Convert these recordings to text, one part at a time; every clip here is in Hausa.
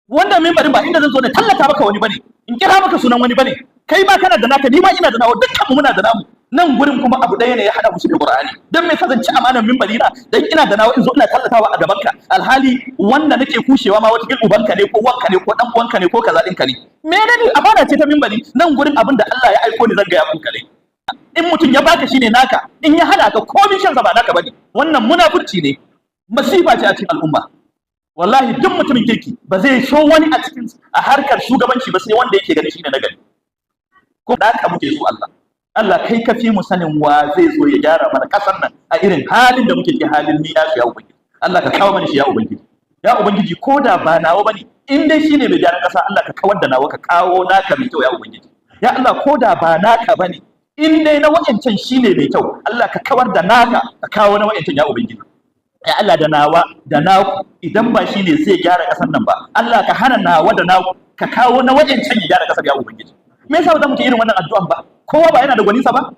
Wannan mimbarin ba inda zan zo na tallata maka wani bane, in kira maka sunan wani bane. Kai ma kana da naka, ni ma ina da nawa, dukkan mu muna da namu. Nan gurin kuma abu ɗaya ne ya haɗa mu, shi da Qur'ani. Dan me yasa zan ci amanar mimbari na dan ina da nawa, in zo ina tallatawa a gaban ka, alhali wanda nake kushewa ma wata ubanka ne, ko wanka ne, ko dan uwanka ne, ko kaza ɗinka ne? Menene? Amana ce ta mimbari. Nan gurin abin da Allah ya aiko ni zan ga ya muku ne. In mutum ya baka, shine naka. In ya hana ka, komin shan ba naka bane. Wannan munafurci ne, masifa ce a cikin al'umma. Wallahi duk mutumin kirki ba zai so wani a cikin a harkar shugabanci ba sai wanda yake gani shine nagari. Ko da haka muke so, Allah, Allah, kai ka fi mu sanin wa zai zo ya gyara mana kasar nan a irin halin da muke ciki, halin ni ya ya Ubangiji. Allah, ka kawo mana shi, ya Ubangiji. Ya Ubangiji, ko da ba nawa bane, in dai shine mai gyaran kasa, Allah, ka kawar da nawa ka kawo naka mai kyau, ya Ubangiji. Ya Allah, ko da ba naka bane, in dai na wa'ancan shine mai kyau, Allah, ka kawar da naka ka kawo na wa'ancan, ya Ubangiji. Ya Allah, da nawa da naku, idan ba shine zai gyara kasar nan ba, Allah, ka hana nawa da naku ka kawo na wa'ancan ya gyara kasar, ya Ubangiji. Me yasa ba za mu ci irin wannan addu'an ba? Kowa ba yana da gwaninsa ba?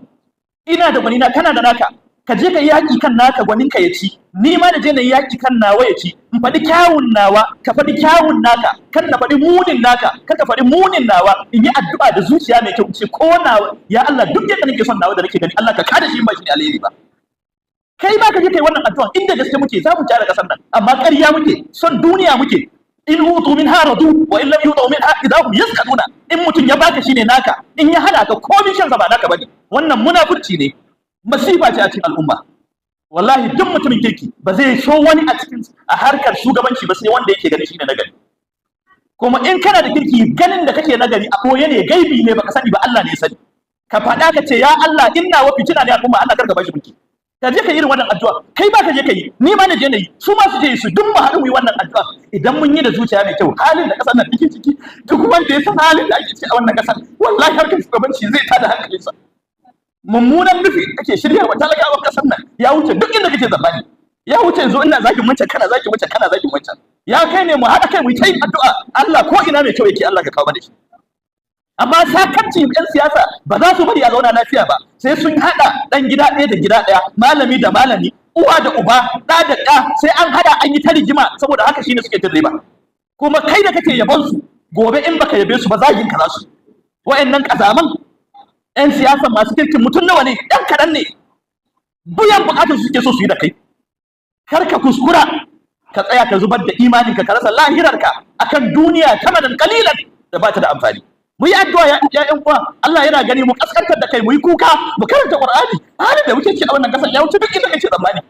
Ina da gwanina, kana da naka. Ka je ka yi yaƙi kan naka gwaninka ya ci, ni ma da je na yi yaƙi kan nawa ya ci. In faɗi kyawun nawa, ka faɗi kyawun naka. Kar na faɗi munin naka, kar ka faɗi munin nawa. In yi addu'a da zuciya mai kyau, ce ko nawa, ya Allah, duk yadda nake son nawa da nake gani, Allah, ka kada shi ba shi ne alheri ba. Kai ma ka je kai wannan addu'a. Inda gaske muke, za mu gyara kasar nan, amma ƙarya muke, son duniya muke. إن أعطوا منها رضوا وإن لم يعطوا منها إذا هم يسخطون. In mutum ya baka, shine naka. In ya hana ka, komin shan ba naka bane. Wannan munafurci ne, masifa ce a cikin al'umma. Wallahi duk mutumin kirki ba zai so wani a cikin a harkar shugabanci ba sai wanda yake gani shine nagari. Kuma in kana da kirki, ganin da kake nagari a koye ne, gaibi ne, baka sani ba, Allah ne ya sani. Ka faɗa ka ce, "Ya Allah, inna wa fitina ne al'umma, Allah, karka bashi mulki." Ka je ka yi irin wannan addu'a. Kai ba ka je ka yi, ni ma na je na yi, su ma su je su, duk mu haɗu mu yi wannan addu'a. Idan mun yi da zuciya mai kyau, halin da ƙasar nan take ciki, duk wanda ya san halin da ake ciki a wannan ƙasar, wallahi harkar shugabanci zai tada hankalinsa. Mummunan nufi ake shirya wa talakawan ƙasar nan, ya wuce duk inda kake zamani. Ya wuce yanzu ina zagin wancan, kana zagin wancan, kana zagin wancan. Ya kai ne mu haɗa kai mu yi ta yin addu'a, Allah, ko ina mai kyau yake, Allah, ka kawo mana shi. Amma sakarci yan siyasa ba za su bari a zauna lafiya ba sai sun haɗa ɗan gida ɗaya da gida ɗaya, malami da malami, uwa da uba, ɗa da ɗa, sai an haɗa an yi ta rigima, saboda haka shine suke cin riba. Kuma kai da kake yabon su, gobe in baka yabe su ba, zagin ka za su. Wa'annan kazaman yan siyasa, masu kirkin mutum nawa ne? Ɗan kaɗan ne. Biyan bukatar su suke so su yi da kai. Kar ka kuskura ka tsaya ka zubar da imaninka, ka rasa lahirarka akan duniya ثمنا قليلا da ba ta da amfani. Mu yi addu'a, ya ƴan uwa. Allah yana gani. Mu kaskantar da kai, mu yi kuka, mu karanta Qur'ani. Halin da muke ciki a wannan kasar ya wuce duk inda kake tsammani.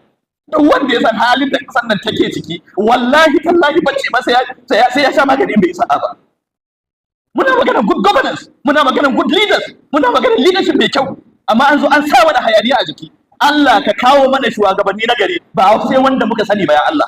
Duk wanda ya san halin da kasar nan take ciki, wallahi tallahi bacci ma sai ya sha magani in bai sa'a ba. Muna magana good governance, muna magana good leaders, muna magana leadership mai kyau, amma an zo an sa mana hayaniya a jiki. Allah, ka kawo mana shugabanni na gari, ba sai wanda muka sani ba. Ya Allah,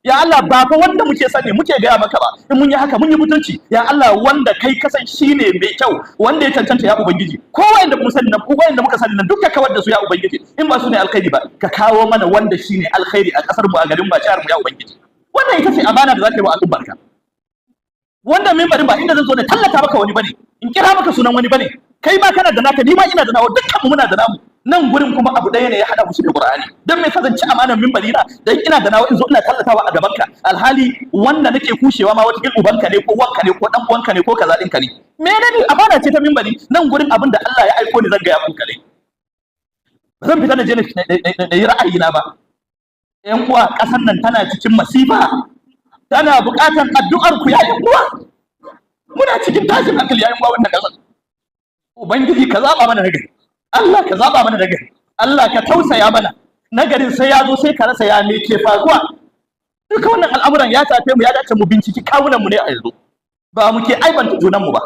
ya Allah, ba fa wanda muke sani muke gaya maka ba. In mun yi haka, mun yi mutunci. Ya Allah, wanda kai kasan shine mai kyau, wanda ya cancanta, ya Ubangiji, ko wanda mun sani nan, ko wanda muka sani nan, duka kawar da su, ya Ubangiji, in ba su ne alkhairi ba. Ka kawo mana wanda shine alkhairi a kasar mu, a garin mu, a jihar mu, ya Ubangiji. Wannan ita ce amana da zaka yi wa al'ummarka. Wannan mimbarin ba inda zan zo na tallata maka wani bane, in kira maka sunan wani bane. Kai ma kana da naka, ni ma ina da nawa, dukkan mu muna da namu. Nan gurin kuma abu ɗaya ne ya haɗa mu, shi da Qur'ani. Dan me yasa zan ci amanar mimbari na dan ina da nawa, in zo ina tallatawa a gaban ka, alhali wanda nake kushewa ma wata ubanka ne, ko wanka ne, ko dan uwanka ne, ko kaza ɗinka ne? Menene? Amana ce ta mimbari. Nan gurin abin da Allah ya aiko ni zan ga ya muku ne. Ba zan fita na je na yi ra'ayina ba. Ƴan uwa, ƙasar nan tana cikin masifa, tana buƙatar addu'ar ku, ya ƴan uwa. Muna cikin tashin hankali, ya ƴan uwa, wannan ƙasar. Ubangiji, ka zaba mana nagari. Allah, ka zaba mana nagari. Allah, ka tausaya mana. Nagarin sai ya zo, sai ka rasa ya me ke faruwa. Duka wannan al'amuran ya tafe mu, ya dace mu binciki kawunan mu ne a yanzu, ba mu ke aibanta junan mu ba.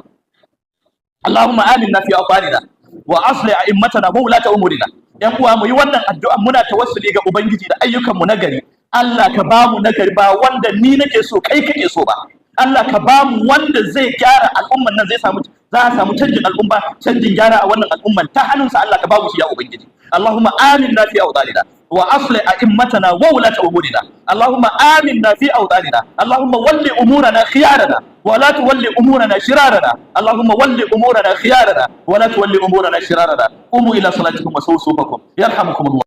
اللهم آمنا في أوطاننا وأصلح أئمتنا وولاة أمورنا. Yan uwa, mu yi wannan addu'a, muna tawassuli ga Ubangiji da ayyukan mu nagari. Allah, ka ba mu nagari, ba wanda ni nake so, kai kake so ba. Allah, ka ba mu wanda zai gyara al'umman nan, zai samu, za a samu canjin al'umma, canjin gyara a wannan al'umman ta hannunsa. Allah, ka ba mu shi, ya Ubangiji. اللهم آمنا في أوطاننا وأصلح أئمتنا وولاة أمورنا. اللهم آمنا في أوطاننا. اللهم ول أمورنا خيارنا ولا تول أمورنا شرارنا. اللهم ول أمورنا خيارنا ولا تول أمورنا شرارنا. قوموا إلى صلاتكم وسووا صفوفكم، يرحمكم الله.